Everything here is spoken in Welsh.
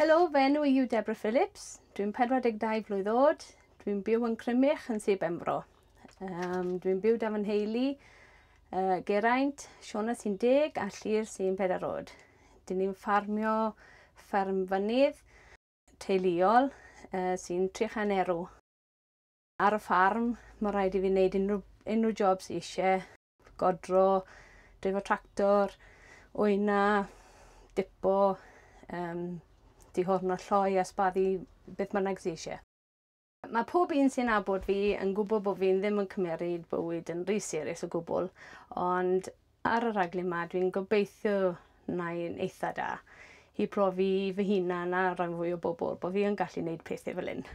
Helo, fy enw i yw Deborah Phillips. Dwi'n 42 flwydd oed. Dwi'n byw yn Crymych yn Sir Benfro. Dwi'n byw 'da fy nheulu, Geraint, Siona sy'n 10 a Llyr sy'n 4 oed. Dyn ni'n ffarmio fferm fynydd teuluol sy'n 300 erw. Ar y ffarm, mae rhaid i fi wneud unrhyw job sy isie. Godro, dreifo tractor, wyna, dipo, dihorno lloi a sbaddu, beth bynnag sy isie. Mae pob un sy'n nabod fi yn gwybod bod fi'n ddim yn cymeryd bywyd yn rhy serious o gwbl, ond ar y rhaglen 'ma dwi'n gobeithio wna i'n eitha da i profi i fy hunan a rhan fwy o bobl bod fi yn gallu wneud pethau fel hyn.